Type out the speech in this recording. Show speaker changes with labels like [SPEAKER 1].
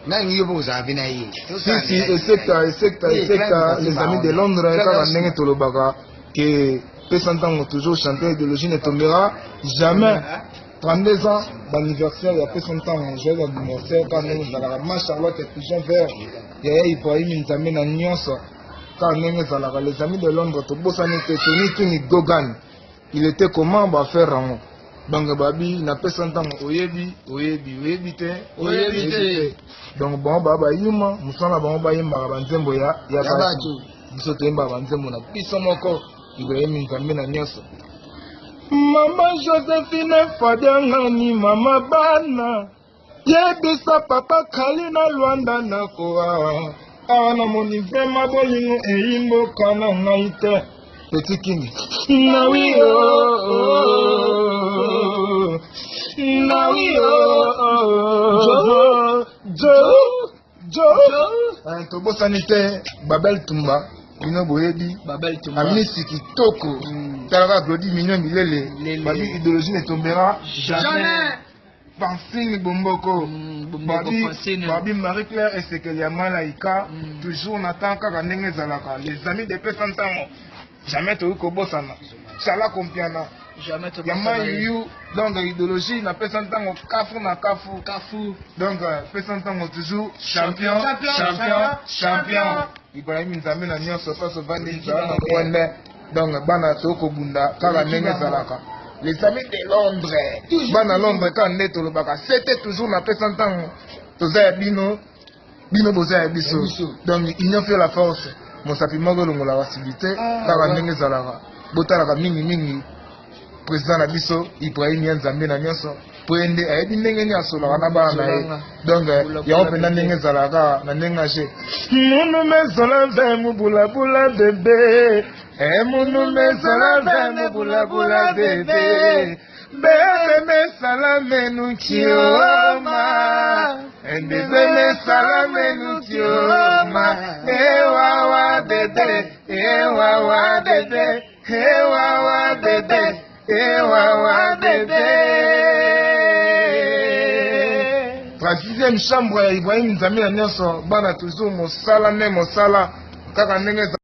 [SPEAKER 1] Nani yo mpo kozala mpe na ye.
[SPEAKER 2] Si si esekta esekta esekta les amis de Londres kaka ndenge tolobaka ke pesa ntango toujours champion idéologie ne tombera jamais. 32 ans d'anniversaire ya pesa ntango joyeux anniversaire kaka ndenge ezalaka ma Charlotte pigeon vert yaya Ibrahim Nzambe na nyonso kaka ndenge ezalaka les amis de Londres tobosani te Tony Tuni Gogan. Il etait comment ba faire yango donc babi napesa ntango oyebi oyebi oyebi te
[SPEAKER 3] oyebi te
[SPEAKER 2] donc bango ba bayuma mosala bango bayembaka banzembo ya ya bato biso toyembaka banzembo na biso moko Ibrahim Nzambe na nyonso. Mama Josephine Fadiangani mama bana Yebisa papa Kali na Luanda nakoa awa namoni vraimen bolingo eyi mboka na ngai te. Petit King nawi oh, nawi oh, jo jo jo. Tobosani te Babel Tumba bino boyebi
[SPEAKER 3] Babel Tumba
[SPEAKER 2] amisi kitoko. Talaka Glody Mignon Milele babi idéologie ne tombera
[SPEAKER 3] jamais.
[SPEAKER 2] Francine Bomboko, Babi, Babi Marie Claire Esekeli ya Malaika, toujours na temps kaka ndenge ezalaka. Les amis de Pesa Ntango, jamais tokoki kobosana. Chala Kompiana,
[SPEAKER 3] jamais
[SPEAKER 2] ya Mayuyu, donc idéologie na Pesa Ntango, kafu na kafu.
[SPEAKER 3] Kafu.
[SPEAKER 2] Donc Pesa Ntango toujours champion, champion, champion. Ibrahim Nzambe na nyonso, place ovandi nzala na mwende. Donc bana tokoki kobunda kaka ndenge ezalaka. Les amis de Londres, bana Londres kaka nde tolobaka c'était toujours na pesa ntango toza ya bino, bino boza ya biso. Donc union fait la force. Mosapi moko elongolaka acidité kaka ndenge ezalaka. Botalaka mingi mingi président na biso Ibrahim ya Nzambe na nyonso po ye nde ayebi ndenge nini asolaka na bana na ye. Donc yango mpenza ndenge ezalaka na ndenge age. Munu mezola ve mubulabula bebe, munu mezola ve mubulabula bebe, bebe mesala menu chioma, bebe mesala menu chioma, ewawa bebe, ewawa bebe, ewawa bebe, ewawa bebe. 36e chambre ya Ibrahim Nzambe na nyonso, bana toujours mosala nde mosala kaka ndenge.